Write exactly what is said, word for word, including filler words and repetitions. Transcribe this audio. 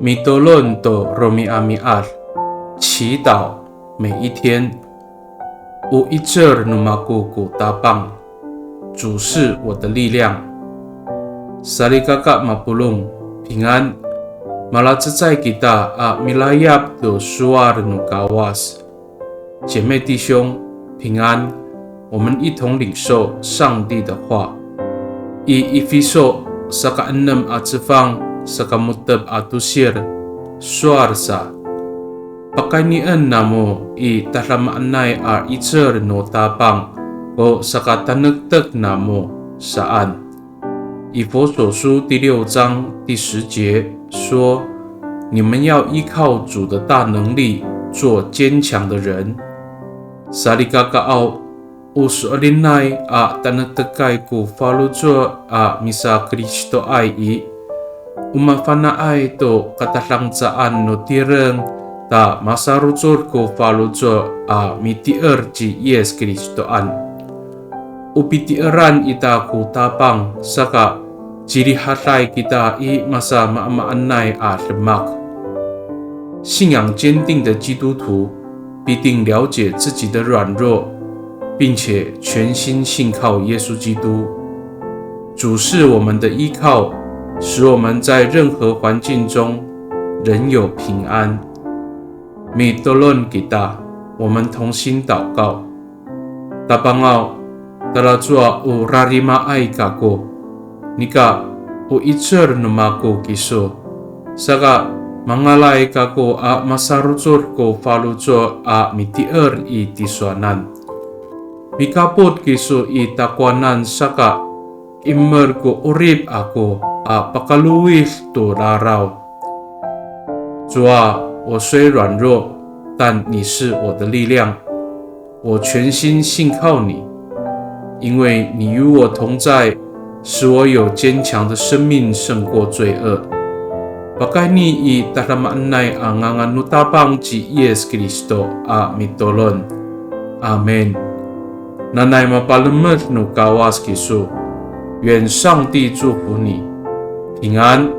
Mitolon to romi'ami'ad, 祈祷每一天。O 'icel no mako ko Tapang, 主是我的力量。Salikaka mapolong, 平安。Malacecay kita a milayap to sowal no Kawas. 姐妹弟兄，平安。我们一同领受上帝的话。I Efiso saka enem a cefang saka mo^tep a tosir, sowal sa, pakaynien namo i tadamaanay a 'icel no Tapang ko sakatanektek namo saan. 以弗所书第六章第十节说，你们要依靠主的大能力，做坚强的人。Salikakaaw, o so'elinay a tanektekay ko faloco' a misaKristoay i, o mafana'ay to katadangcaan no tireng ta masarocod ko faloco' a mitier ci Yis Kristoan. O piti'eran ita ko Tapang saka cirihaday kita i masamaamaanay a demak. 信仰坚定的基督徒必定了解自己的软弱，并且全心信靠耶稣基督。主是我们的依靠，使我们在任何环境中仍有平安。Mitolon kita, 我们同心祷告。 Tapangaw, talacowa o rarimaay kako. Nika, o 'icel no mako kiso. Saka mangalay kako a masarocod ko faloco' a mitier i tisowanan. Mikapot kiso i takowanan saka, 'imer ko 'orip ako a pakalowid to raraw. 主啊，我虽软弱，但你是我的力量。 我全心信靠你，因为你与我同在，使我有坚强的生命胜过罪恶。Pakayni i tadamaanay a ngangan no Tapang ci Yis Kristo a mitolon. Amin. Nanay mapalemed no Kawas kiso. 愿上帝祝福你，平安。